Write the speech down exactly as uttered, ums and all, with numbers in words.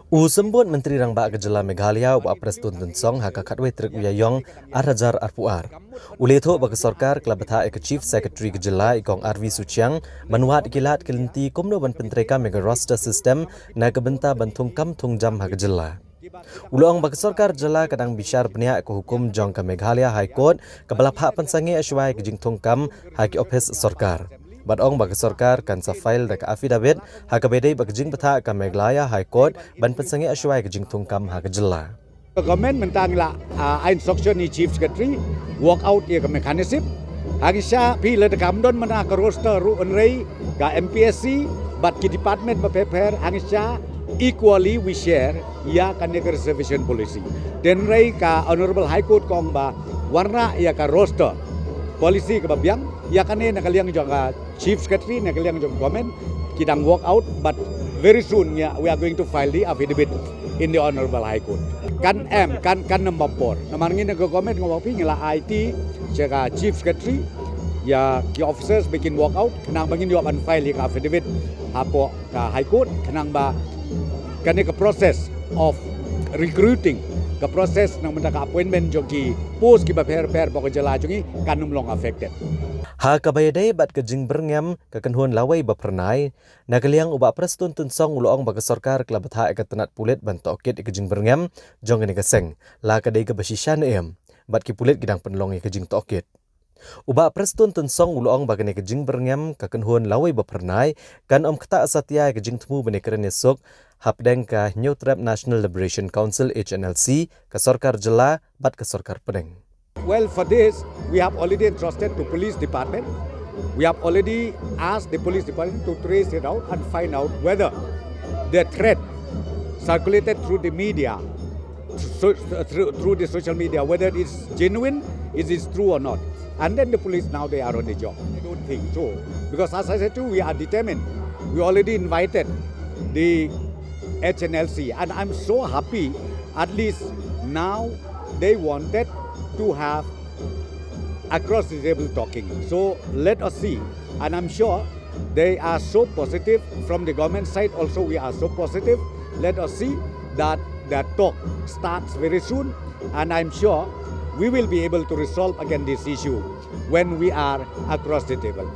U Symbud Myntri Rangbah ka Jylla Meghalaya, u Bah Prestone Tynsong, ha ka khatwei tarik u Ïaïong, ar hajar arphew ar, u la ïathuh ba ka sorkar ka la bthah ïa ka Chief Secretary ka Jylla, i Kong R V Suchiang, ban wad ki lad ki lynti kumno ban pyntreikam ïa ka roster system na ka bynta ban thungkam thungjam ha ka Jylla. U la ong ba ka sorkar Jylla ka dang bishar bniah ïa ka hukum jong ka Meghalaya High Court kaba la phah pynsangeh shuwa ïa ka jingthungkam ha ki ophis sorkar. Bad ong ba ka sorkar kan sa file da ka affidavit ha kaba ïadei bad ka jingbthah ka Meghalaya High Court ban pynsangeh shuwa ïa ka jingthungkam ha ka Jylla. Ka government mynta ngi la, ah, ai instruction ïa Chief Secretary work out ïa ka mechanism. Hangta phi lada kam don mynta ka roster ruh, hynrei ka M P S C bad ki department bapher bapher, hangta equally we share ïa kane ka reservation policy. Hynrei ka Honorable High Court ka ong ba wanrah ïa ka roster policy kaba biang, ïa kane na ka liang jong ka Chief Secretary, na ka liang jong government, ki dang work out, but very soon, yeah, we are going to file the affidavit in the Honorable High Court. Kan em, kan, kan ym bapher. Namar ngi na ka government nga ong ba phi, ngi la ai ti sha ka Chief Secretary, ïa ki officers ba kin work out, khnang ba ngin ïoh ban file ïa ka affidavit hapoh ka High Court, khnang ba kane ka process of recruiting, ka process na ka bynta ka appointment jong ki post kiba pher bapher hapoh ka Jylla jong ngi kan ym long affected. Ha kaba ïadei bad ka jingbyrngem ka kynhun lawei ba phyrnai, na ka liang u Bah Prestone Tynsong u la ong ba ka sorkar ka la bthah ïa ka tnat pulit ban tohkit ïa ka jingbyrngem jong kane ka seng, la ka dei kaba shisha ne em, bad ki pulit ki dang pynlong ïa ka jingtohkit. U Bah Prestone Tynsong u la ong ba kane ka jingbyrngem ka kynhun lawei ba phyrnai kan ym ktah satia ïa ka jingthmu ban ïakren ïasuk hapdeng ka Hynñiewtrep National Liberation Council, H N L C, ka sorkar Jylla bad ka sorkar pdeng. Well, for this, we have already entrusted to police department. We have already asked the police department to trace it out and find out whether the threat circulated through the media, so, through, through the social media, whether it's genuine, is it true or not. And then the police now, they are on the job. I don't think so. Because as I said to you, we are determined. We already invited the H N L C. And I'm so happy, at least now they wanted to have across the table talking. So let us see. And I'm sure they are so positive. From the government side also, we are so positive. Let us see that the talk starts very soon. And I'm sure we will be able to resolve again this issue when we are across the table.